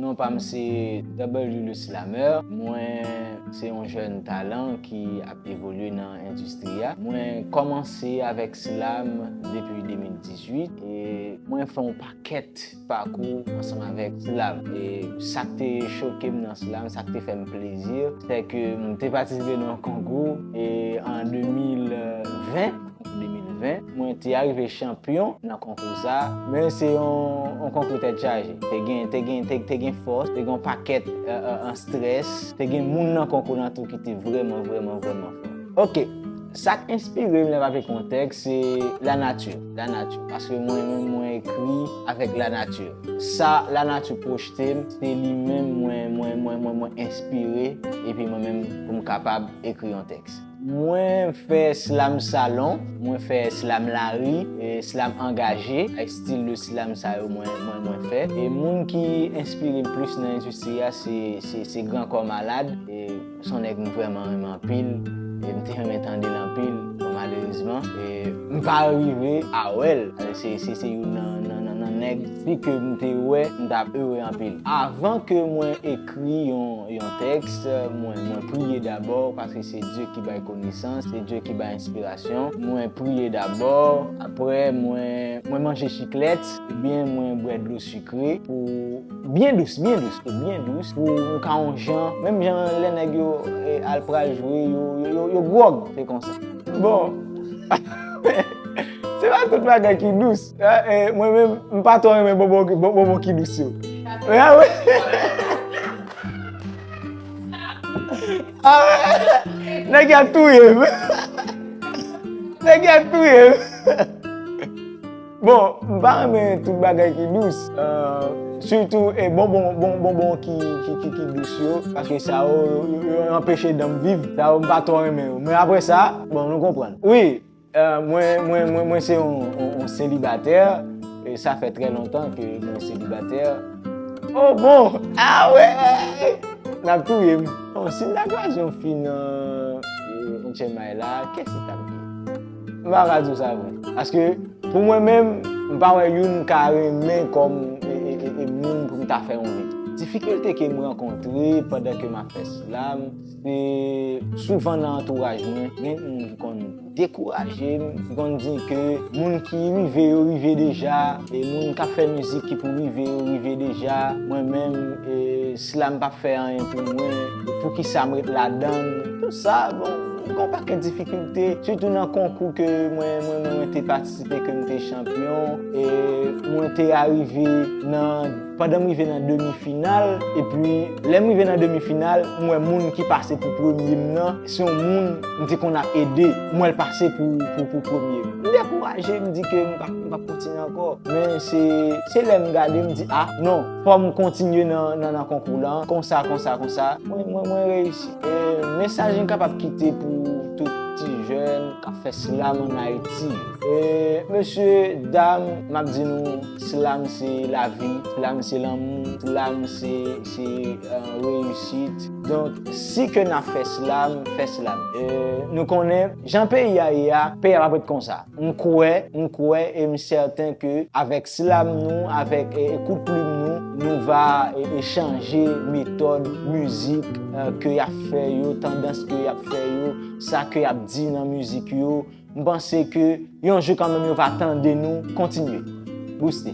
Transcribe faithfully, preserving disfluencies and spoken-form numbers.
Non pa m se W le Slammer. Mwen se yon jèn talan ki ap evolye nan endistri a. Mwen kòmanse avèk slam depi de mil dizuit e mwen fè yon pakèt pakou ansanm avèk slam. E sa k te choke m nan slam, sa k te fè m plezi, se ke m te patisipe nan yon konkou e an de mil ven, de mil ven, mwen te arive chanpyon nan konkou sa, men se yon, yon konkou tèt chaje. Te gen, te gen, te, te gen fòs, te gen yon pakèt, euh, euh, an strès, te gen moun nan konkou lan tou ki te vrèman, vrèman, vrèman fò. Ok, sa k enspire m lè m ap ekri yon tèks, se lanati, lanati. Paske mwen menm, mwen ekri avèk lanati. Sa lanati pwojte m, se li menm mwen, mwen, mwen, mwen, mwen enspire, epi mwen menm pou m kapab ekri yon tèks. Mwen fè slam salon, mwen fè slam lari, e slam angaje, estil de slam sa yo mwen, mwen, mwen fè. E moun ki enspire m plis nan endistri a, se, se, se Gran Kò Malad. E se yon nèg m vrèman renmen anpil. E m te renmen tande l anpil. Bon, malerezman, e m pa rive a wè l. Se, se, se youn nan, nan, nan, nan nèg, si ke m te wè, m t ap ere anpil. Avan ke mwen ekri yon, yon tèks, mwen, mwen priye dabò, paske se Dye ki bay konesans, se Dye ki bay enspirasyon. Mwen priye dabò, apre mwen, mwen manje chiklèt, ebyen mwen bwè dlo sikre pou byen dous, byen dous, e byen dous, pou m ka yon jan, menm jan lè nèg yo, e, al pral jwe, yo, yo, yo, yo gwòg, se konsa. Bon, se pa tout bagay ki dous. E, e, mwen menm, m pa twò renmen bonbon, bon- bonbon ki dous yo. Ah, wi. Ah, nèg yo ap touye m. Nèg yo ap touye m. Bon, m pa renmen tout bagay ki dous. Euh, sitou, e, bonbon, bon, bonbon ki, ki, ki, ki dous yo. Paske sa yo, yo, yo, yo anpeche dan m viv. Sa yo, m pa twò renmen yo. Men apre sa, bon, nou konprann. Wi, euh, mwen, mwen, mwen, mwen se yon, yon, yon selibatè. E sa fè trè lontan ke mwen selibatè. Oh, bon! Ah, wè! N ap touye m. Bon, si m ta kwaze yon fi nan, e, N H M I la, kiyès li t ap ye? M pa ka di w sa vre. Paske, pou mwen menm, m pa wè youn m ka renmen kòm, e, e, e, e, moun pou m ta fè yon vi. Difikilte ke m rankontre pandan ke m ap fè slam, se souvan nan antouraj mwen, gen moun ki konn dekouraje m, ki konn di ke moun ki rive yo rive deja, e moun k ap fè mizik ki pou rive yo rive deja. Mwen menm, e, slam p ap fè anyen pou mwen, poukisa m ret ladan l? Tout sa, bon, gen yon pakèt difikilte, sitou nan konkou ke mwen, mwen, mwen, mwen te patisipe, ke m te chanpyon, e mwen te arive nan, pandan m rive nan demi final, epi lè m rive nan demi final, m wè moun ki pase pou premye m nan, se yon moun m te konn ap ede, m wè l pase pou, pou, pou premye m. M dekouraje, m di ke m p ap, m p ap kontinye ankò. Men se, se lè m gade, m di, ah, non, fò m kontinye nan, nan, nan konkou lan, konsa, konsa, konsa. Mwen, mwen, mwen reyisi. E mesaj m kapab kite pou tout ti jèn k ap fè slam ann Ayiti. E mesye, dam, m ap di nou, slam se lavi, slam se lanmou, slam se, se, euh, reyisit. Donk, si ke n ap fè slam, fè slam. E nou konnen, jan peyi a ye a, peyi a p ap ret konsa. M kwè, m kwè e m sèten ke avèk slam nou, avèk, e, e kout plim nou, nou va, e, e chanje metòd mizik, e, ke y ap fè yo, tandans ke y ap fè yo, sa ke y ap di nan mizik yo. M panse ke yon jou kanmenm yo va tande nou kontinye. Booste.